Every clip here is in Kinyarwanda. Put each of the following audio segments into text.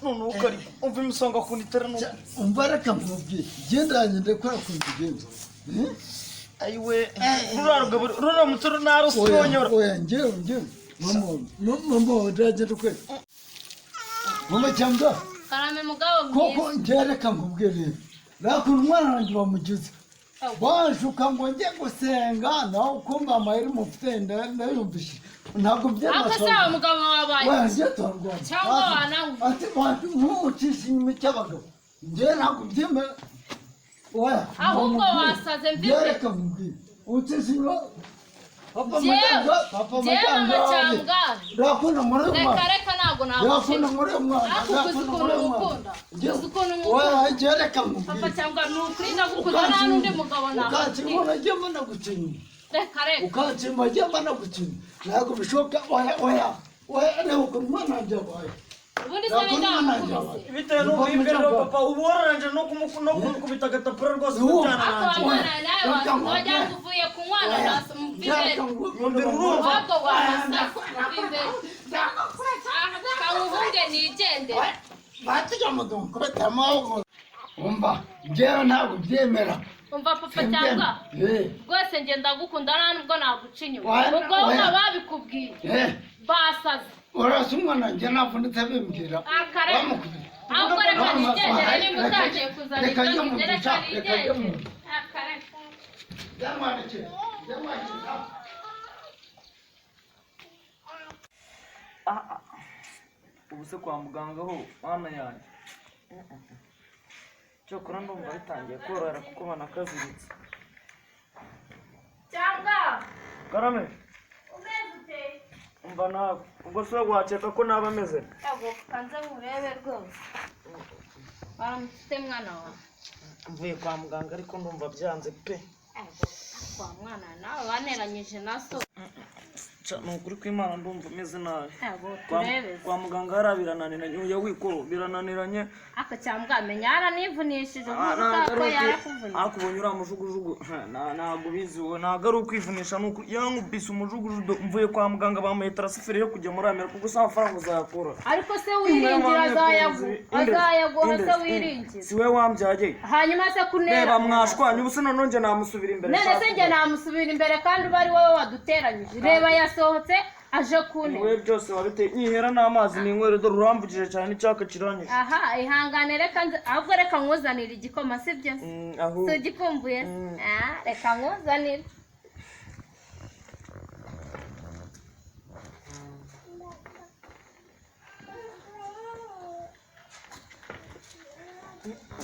Noneho kari umva imisonga kuntu itera nuko. Umva, reka nkubwire, gendanye ndakora kuntu ugenza. Ayiwe, ruriya rugabo ruramutse runarusonyora. Oya, njyewe mama, mama, ndagenda ukwe mama cyangwa Karame mugabo koko. mwiza. Njyewe reka nkubwire rero, nakuntu umwana wanjye bamugize, banshuka ngo njye gusenga, nawe ukumva amayeri mufite ndayumvise, ntabwo Ariko se wa mugabo wabaye Oya, njye turarwana. Cyangwa wananywa. Ati nk'umucisha inyuma cy'abagabo, njye ntabwo byemera, oya. Ahubwo Mubwire. wasaze mvise. Njye reka nkubwire, ucisha inyuma papa Njyewe- Majyanga, papa njyewe Majyanga. Majyanga. Ndakunda muri uyu Reka mwana. reka, ntabwo Ndakunda nagushima. muri uyu mwana. Ariko uzi Ndakunda ukuntu muri uyu mwana. ngukunda. Uzi ukuntu ngukunda. Oya, njye reka Papa nkubwire. cyangwa ni ukuri ndagukunda, nta n'undi mugabo Ukansima nakugira. unajya mbona gucinya. Reka reka. Ukansima njya mbona gucinya, ntabwo bishoboka, oya, oya, oya, reba ukuntu umwana wanjye yabaye. Ubundi se Ndakunda umwana wanjye ndamukubise. yabaye. Bitewe n'uburibwe rero papa, ubu wararanje no kumukubita agatapura rwose. Uwo. Ariko wa Byaranangiye. mwana nawe wagira ngo uvuye kunywana nasa mumvire. Urumva. Ahubwo wanasaze mva imbere. Kanguhunge nigendere. Umva, njyewe ntabwo byemera. Umva papa cyangwa Eh, rwose njye ndagukunda, nta nubwo naguca inyuma. Oya, Ubwo oya. babikubwiye eh, basaze. Urasa umwana njye navunitse bimbwira. Akareka. Bamukubita. Ahubwo reka nigendere, nimba utagiye kuzana Reka ibyo njye mu ngibyo, reka nzu, reka njye mu nigendere. nzu. Akareka. Ndamwandikira, ndamwandikira. Ubu se kwa muganga ho, mana yanjye, cyokora ndumva bitangiye korohera kuko banakaziritse. Cyangwa Karame. Umeze ute? Umva nawe, ubwo se wakeka ko naba ameze? Yego, kanze nkurebe rwose. Waramutse mwana wawe. Mvuye kwa muganga ariko ndumva byanze pe. Yego, kwa mwana nawe waneranyije na so. Ni ukuri kw'Imana ndumva ameze nabi. Yego, turebe. Kwa muganga hariya birananiranye, oya wikoro, birananiranye. Ako cyangwa menya yaranivunishije Ah, nk'uko ntabwo ari ko yarakuvunye. Ariko ubonye uriya mujugujugu, ntabwo ubizi wowe, ntabwo ari ukwivunisha, ni uku yankubise umujugujugu. Mvuye kwa muganga bamuye tarasiferi yo kujya muri Amerika, ubwo se amafaranga uzayakura? Ariko se wiringira azayaguha, azayaguha se wiringira. Si we wambyaye? Hanyuma se kunera. Reba mwashwanye, ubu se noneho njye namusubira imbere? None se njye namusubira imbere kandi uba ari wowe waduteranyije? Reba yasohotse aje kuntera. Wowe byose wabiteye, nyihera n'amazi ninywere, dore uramvugije cyane, icyaka kiranyishe. Aha, ihangane, reka nze ahubwo reka nkuzanire igikoma, sibyo se? Ahubwo Si ugikumbuye se? Mm. Ah, reka nkuzanire.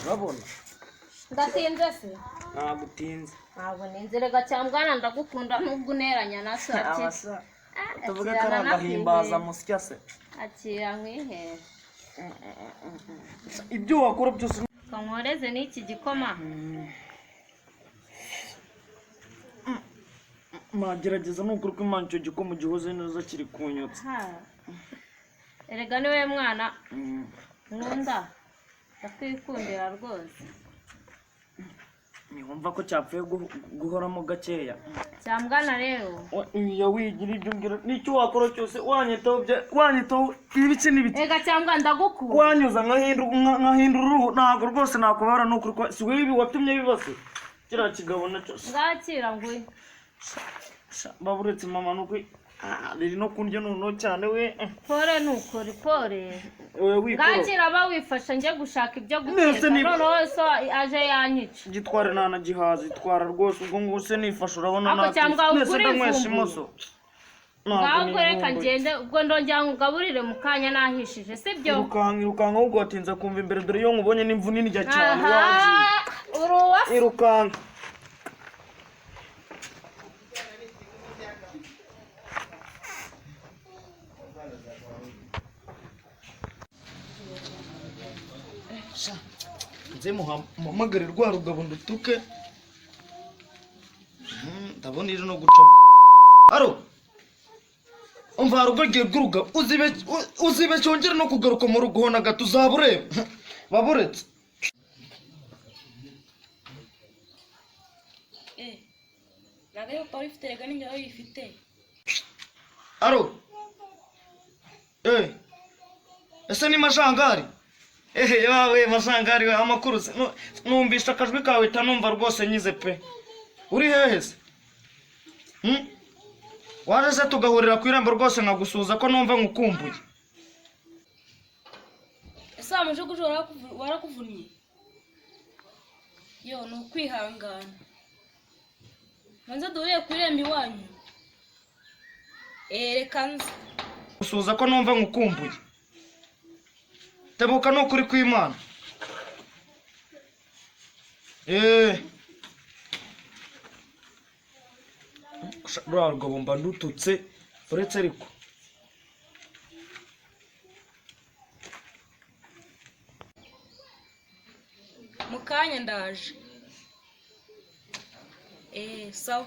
Urabona. Ndatinze se? Ntabwo utinze. Ntabwo ninze rega cyangwa ndagukunda nubwo uneranya na so ati. Abasa Ah, tuvuge ko akira ari agahimbaza nanakwihera. musya se? Akira nkwihere. Ibyo wakora byose. Reka nkoreze n'iki gikoma. Magerageza, ni ukuri kw'Imana icyo gikoma gihoze neza kiri kunyotsa. Ha. Erega niwe mwana nkunda, ndakwikundira rwose. Ntiwumva ko cyapfuye guhoramo gakeya? Cyambwana rero. Iyo wigira ibyo umbwira n'icyo wakora cyose, wanyitaho wanyitaho ibiki n'ibiki. Erega cyangwa ndagukunda. Wanyuza nkahindura uruhu, ntabwo rwose nakubara, ni ukuri si wowe ibi watumye bibase kiriya kigabo nacyo. Ngakira nguyu. Baburetse mama, ni ukuri riri no kundya noneho cyane we. Pore nukuri pore. Oya wikoro. Ngakira aba wifashe njye gushaka ibyo Nese guteka. Noneho so aje yanyica. Gitware ntanagihaza, itwara rwose, ubwo ngubu se nifashe urabona. Ako cyangwa Nese ukuri ndanywesha ivumbuye. imoso. Ntabwo Ngaho reka nivumbuye. ngende, ubwo ndongera ngugaburire mu kanya nahishije, sibyo? Irukanka, irukanka ahubwo, watinze kumva imbere, dore iyo nkubonye n'imvune nijya cyane. Aha. Wagiye. Uri uwa Irukanka. Nze muhamagare rwa rugabo ndutuke. Ndabona iri no gucamo. Aro umva, hari ubwo rw'urugabo uzibe cyongere no kugaruka mu rugo hona gato, uzaba ureba baburetse. Ntabwo ari papa uyifite, rega ninjye uyifite. Aro. Eh. Ese ni Majangari? Ehe yawe Majangari we, amakuru se? Numvise akajwi kawe tanumva rwose nyize pe. Uri hehe se? Hmm? Waje se tugahurira ku irembo rwose nkagusuhuza ko numva nkukumbuye. Ese wa mujugujugu warakuvunnye? Yo, ni ukwihangana. Manze duhuriye ku irembo iwanyu. Reka nze. Gusuhuza ko numva nkukumbuye. Tebuka ni ukuri kw'Imana. Eh. Ruriya rugabo mba ndututse uretse ariko. Mu kanya ndaje. Sawa.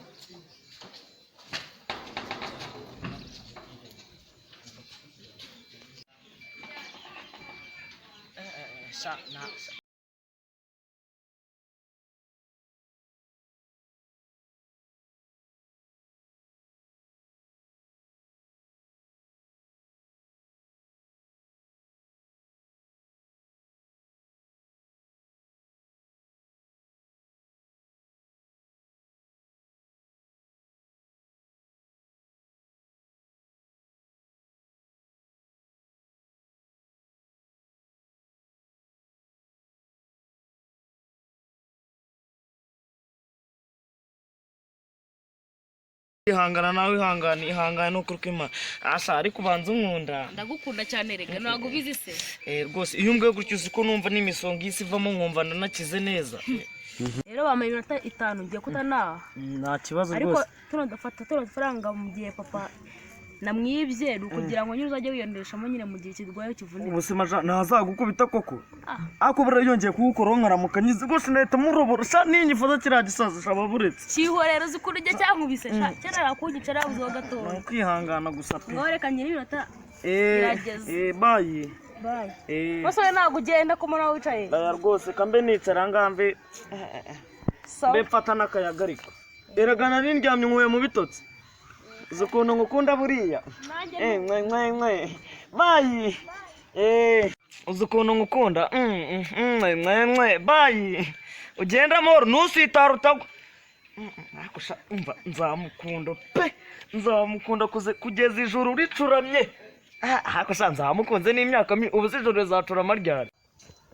Ihangana nawe, ihangane, ihangane nukuri kw'Imana. Asa ariko ubanza unkunda. Ndagukunda cyane rega, ntabwo ubizi se? Rwose iyo umbwiye gutyo uzi ko numva n'imisonga y'isi ivamo nkumva ndanakize neza. Rero bampaye iminota 5 ngiye kutanaha. Nta kibazo. Ariko tuno dufata tuno dufaranga mu gihe papa namwibye, ni ukugira ngo nyine uzajye wiyondeshamo nyine mu gihe kirwaye kivunika. Ubu se maja ntazagukubita koko? Ariko buriya yongeye kuwukuraho nkaramuka nyizi rwose nahita murobora sha, ninyifata kiriya gisaza shaba buretse. Cyihorera, uzi ukuntu ujya cyankubise sha, kera nakunyica nabuzeho gatoya. Ni ukwihangana gusa pe. Ngaho reka ngire iminota irageze. Bayi. Bayi. Bose we ntabwo ugenda ko mbona wicaye. Aya rwose kambe nicara ngaha mbe Sawa. mbe mfata n'akayaga ariko. Erega nari ndyamye nkuye mu bitotsi. Uzi ukuntu ngukunda buriya? Nanjye. Mwe mwe mwe. Bayi. Uzi ukuntu ngukunda? Mwe mwe mwe. Bayi. Ugenda amahoro ntusitare utagwa. Ariko sha umva nzamukunda pe. Nzamukunda kugeza ijuru ricuramye. Ariko sha nzamukunze n'imyaka ubu se ijuru rizacurama ryari?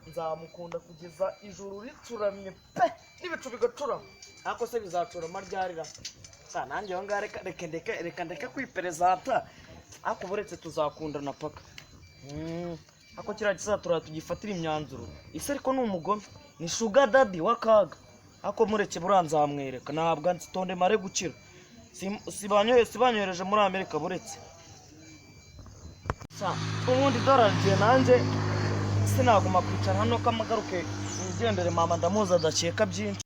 Nzamukunda kugeza ijuru ricuramye pe, n'ibicu bigacurama. Ariko se bizacurama ryari ra? Sha nanjye aho ngaho reka reka ndeke reka ndeke kwiperezanta. Ariko buretse tuzakundana paka. Ariko kiriya gisatura tugifatira imyanzuro. Ese ariko ni umugome, ni sugar daddy w'akaga. Ariko mureke buriya nzamwereka, ntabwo nzi tonde mare gukira. Sibanyohereje muri Amerika buretse. Sha ubundi doragiye nanjye sinaguma kwicara hano kamagaruke nigendere, mama ndamuzi adakeka byinshi.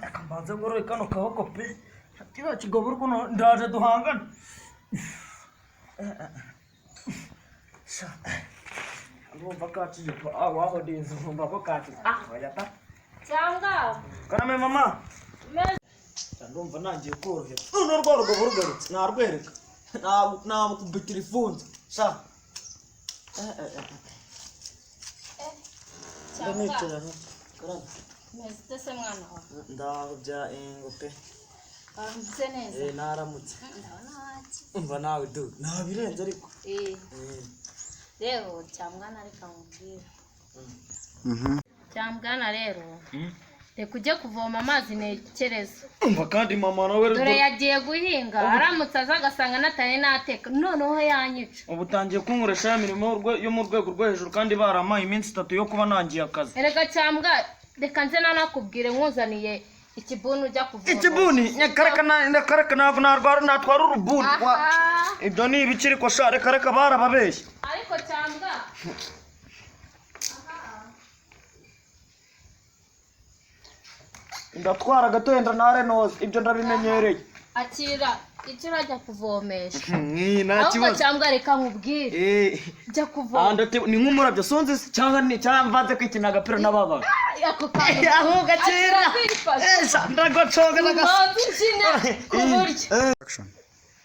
Reka mbanze ngorore kano kaboko pe, kiriya kigabo ukuntu ndaje duhangane. Sha, ndumva kaciye pa, waho dinze ndumva ko kaciye. Oya ta. Cyangwa Karame mama. meze. Sha, ndumva nangiye korohera. None rwa rugabo rugarutse narwereka. Namukubitira ifunze. Sha. Ndanicara hano. Karame. Meze ute se mwana wawe? Ndaho bya engo pe. Waramutse neza? Naramutse. Ndabona waki. Umva nawe du. Nabirenze ariko. Rero cyambwana reka nkubwire. Cyambwana rero, reka ujye kuvoma amazi ntekereza. Umva kandi mama nawe Dore yagiye guhinga, aramutse aza agasanga natari nateka, noneho yanyica. Ubu utangiye kunkoresha ya mirimo yo mu rwego rwo hejuru kandi barampaye iminsi 3 yo kuba nangiye akazi. Erega cyambwa, reka nze nanakubwire nkuzaniye ikibuni ujya kuvoma. Ikibuni nyakareka nyakareka ntabwo narwara natwara urubuni. Aha. Ibyo ni ibiki ariko sha, reka reka barababeshye. Ariko cyambwa, Ndatwara gato wenda ntare noza, ibyo ndabimenyereye. Akira icyo urajya kuvomesha. Nta Ahubwo kibazo. cyambwa reka nkubwire. Jya kuvoma. Ni nk'umurabyo sonze se cyangwa ni cyangwa mvanze kwikina agapira n'ababa. Ako kantu. Ahubwo akira. Akira kwifasha. Sha, ndagocoga ndagasa. Ubanze ukine ku buryo. Action.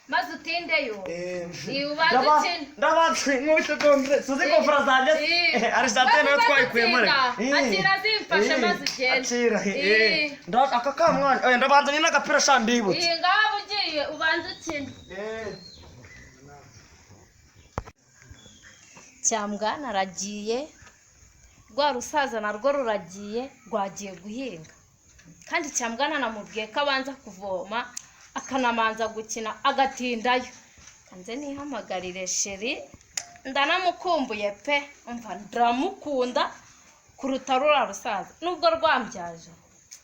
Maze utindeyo. Eh, Iyi ubanza ukine. Ndabanza nkubise kongere suzi kofra zanjye. Eh. Argentine nayo Maze twayikuyemo reka. ugatsinda. Akira zimfashe maze ugende. Akira. Eh. Aka ka mwana. Ndabanza nyine agapira sha ndibutse. Iyi ngaho ugiye ubanza ukine. Eh. Cyambwana aragiye, rwa rusaza narwo ruragiye, rwagiye guhinga. Kandi Cyambwana namubwiye ko abanza kuvoma akanamanza gukina agatindayo. Kanze nihamagarire sheri, ndanamukumbuye pe, umva ndamukunda kuruta rura rusaza nubwo rwambyaje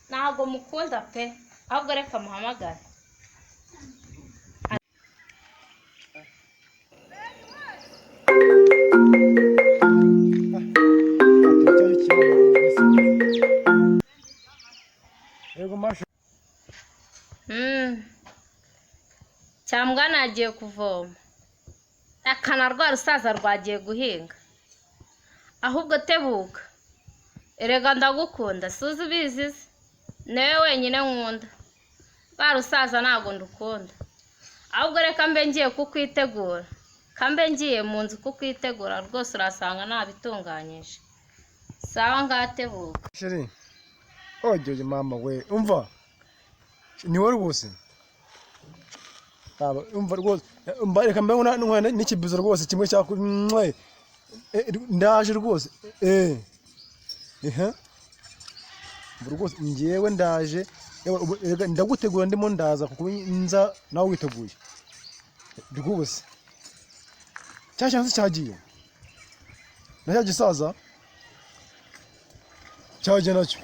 ntabwo mukunda pe, ahubwo reka muhamagare. Yego masha. Cyambwana yagiye kuvoma, akana rwa rusaza rwagiye guhinga. Ahubwo tebuka, erega ndagukunda, suzi ubizi se, niwe wenyine nkunda, rwa rusaza ntabwo ndukunda. Ahubwo reka mbe ngiye kukwitegura, kambe ngiye mu nzu kukwitegura rwose, urasanga nabitunganyije. Sawa, ngatebuka. Sheri, ojoje mama we, umva ni wowe rwose. Aba, umva rwose, umva reka mbe nkwana n'ikibizo rwose kimwe cya mwe. Ndaje rwose. Eh. Eh. Umva rwose ngewe ndaje. Ewe, erega ndagutegura ndimo ndaza kuko nza nawe witeguye. Rwose. Cya cyansi cyagiye. Na cya gisaza cyagiye nacyo.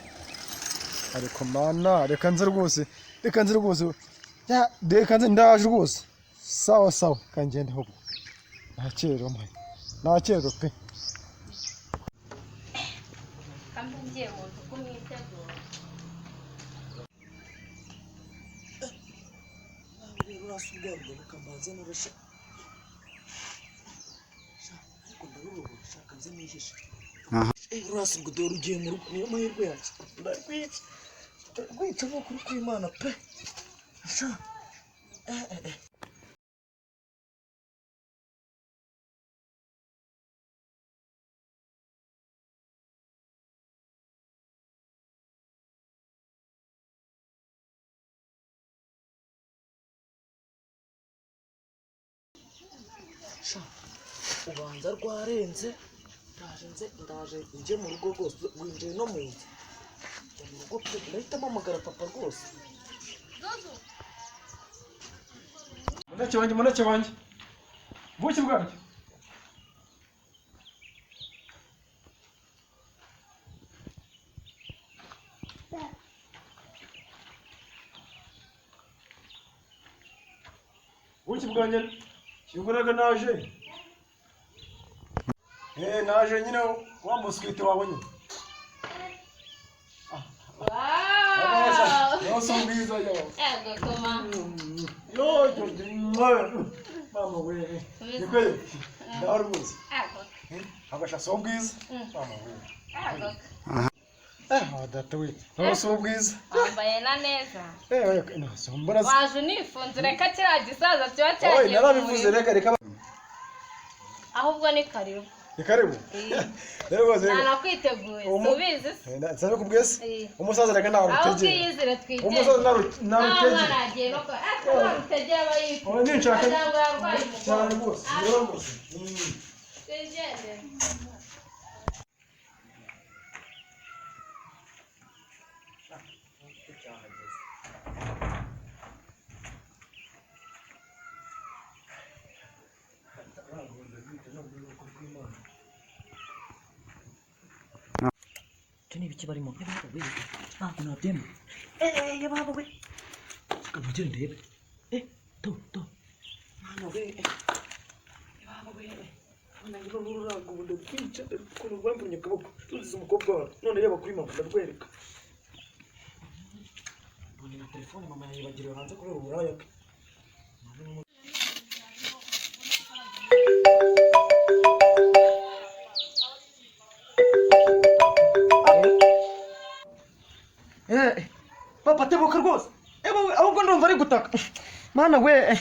Ariko mana, reka nze rwose, reka nze rwose, ya reka nze ndaje rwose. Sawa sawa, kangende ahubwo ntakererwa mpaye, ntakererwa pe. Kambe ngiye mu nzu kumwitegura. Rurasi ngo dore ugiye mu rugo, niyo mahirwe yanjye, ndakwica ndakwica nk'ukuri kw'Imana pe sha. Sha ubanza rwarenze, ndaje nze ndaje njye mu rugo rwose, winjiye no mu nzu, njya mu rugo pe, ndahita mpamagara papa rwose. Muneke wanjye, muneke wanjye, buki bwanjye. Buki bwanjye, kiguraga naje. Eh, naje nyine wa muswite wawe nyine. Wow! Yo, so mwiza yo. Ego koma. Yo, yo, yo, mama we. Niko ndaho rwose. Ego. Agasha so bwiza. Mama we. Ego. Eh, data we. Naho so bwiza. Wambaye na neza. Eh, no, so mbona. Waje unifunze, reka kiriya gisaza kiba Oye, cyagiye mu narabivuze murima. reka reka. Ahubwo ni karibu. Ni karibu. Rero rwose reka. Nanakwiteguye, subizi se. Nsabe kubwese. Eh. Umusaza reka ntawe Ahubwo rutegera. iyizire twigende. Umusaza ntawe Nta mwana rutegera. yagiye no kwa ariko nta rutegera aba yifuza. Oye, ninshaka. Wagira ngo yarwaye umugongo. Cyane rwose. Rero rwose. Twigende. Ibyo ni ibiki barimo? Yababa we, ntabwo nabyemera. Eh, yababa we, reka nongere ndebe. Eh, to to mwana we, eh, yababa we, eh, abana rero n'ururago ubu ndakwica, ukuntu rwamvunye akaboko tuzize umukobwa wawe. None reba kuri mama ndarwereka, mbonye na telefone mama yayibagiriwe hanze kubera uburaya bwe. Eh, papa tebuka rwose. Ewe, ahubwo ndumva ari gutaka. Mana we, eh,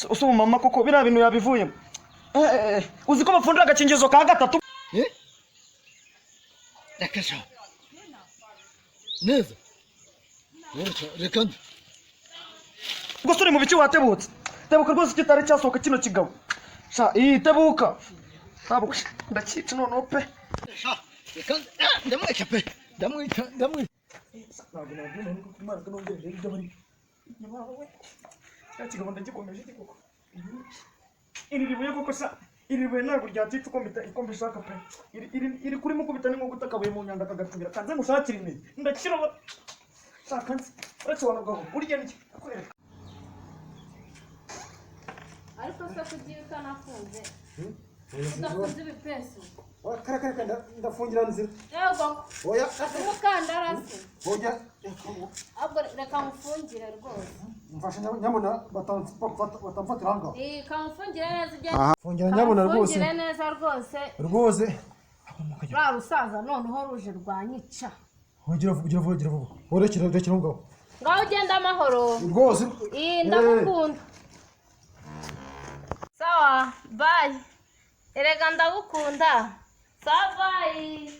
Usi umumama koko biriya bintu yabivuyemo. Eh, eh, eh, uzi ko bapfundura agakingirizo ka gatatu? Eh? Reka sha. Neza. Reka reka nde. Ubwo se uri mu biki watebutse? Tebuka rwose kitari cyasohoka kino kigabo. Sha, iyi tebuka. Ntabwo ndakica noneho pe. Sha, reka nde. Ah, ndamwica pe. Ndamwica, ndamwica. Ntabwo nabyemera nuko Imana kanongere rero ibyo bari. Nyabawe. Cya kigabo ndagikomeje iki koko. Iri ribuye koko sha. Iri ribuye ntabwo ryatica uko mbita uko mbishaka pe. Iri kuri mukubita ni nko guta akabuye mu nyanja kagacubira. Kanze ngushakire imwe. Ndakiroba. Shaka nzi. Uretse wanagaho. Urya niki? Akwereka. Ariko se kugiye utanafunze, udafunze ibipesu? Kare kare kare, ndafungira nzira. Yego. Oya. Umukandara se? Oya. Ahubwo reka mufungire rwose. Mfasha nyabona batamfatira ahangaha. Iyi kamufungire neza ugende. Fungira nyabona rwose. Kamufungire neza rwose. Rwose. Rwa rusaza noneho ruje rwanyica. Ugira vuba, ugira vuba, ugira vuba. Urekera, urekera aho ngaho. Ngaho ugenda amahoro. Rwose. Iyi ndagukunda. Sawa, bayi. Erega ndagukunda. Sawa, bayi.